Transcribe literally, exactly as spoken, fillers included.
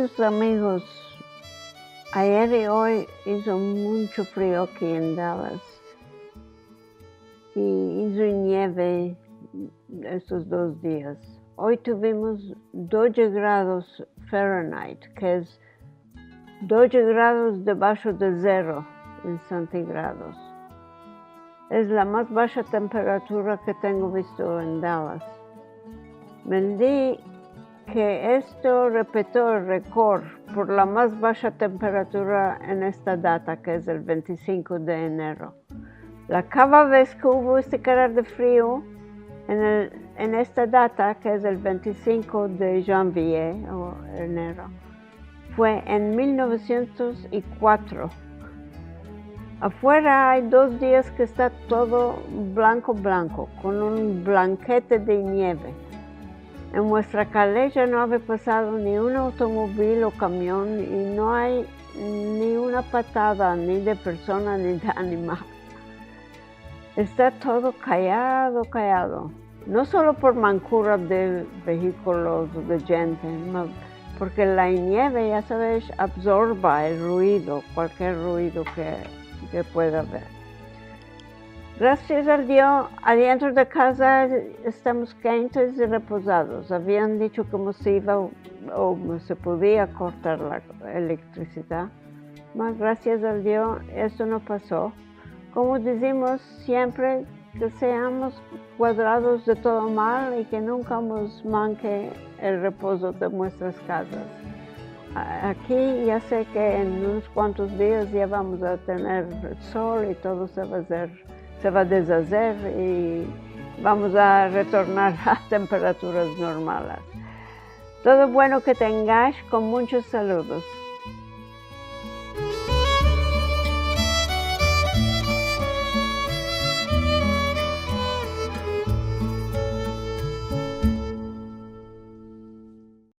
Amigos, ayer i oy izo muncho frio aki en Dallas i izo nieve estos dos dias. Oy tuvimos doze grados Fahrenheit, ke es doze grados debasho de zero en sentigrados. Es la mas basha temperatura ke tengo visto en Dallas. Medi ke esto repito el rekord por la mas basha temperatura en esta data, ke es el vente i sinko de enero. La kava vez ke uvo este karar de frio en el, en esta data, ke es el vente i sinko de janvier o enero, fue en mil novesientos i kuatro. Afuera ay dos dias ke esta todo blanko, blanko, kon un blankete de nieve. En muestra kale ya no ave pasado ni un automobil o kamion i no ay ni una patada ni de persona ni de animal. Esta todo kayado, kayado. No solo por mankura de vehikulos, de djente, ma porke la nieve, ya saves, absorba el ruido, kualkier ruido ke, ke pueda aver. Grasias al Dio, adientro de kaza estamos kentes i repozados. Avian dicho ke mos iva o, o se podia kortar la elektrisidad. Ma grasias al Dio, esto no paso. Komo dizimos siempre, ke seamos guardados de todo mal i ke nunka mos manke el repozo de muestras kazas. A-, aki ya se ke en unos kuantos dias ya vamos a tener sol i todo se va a azer, se va a dezazer i vamos a retornar a temperaturas normalas. Todo bueno ke tengash, kon munchos saludos.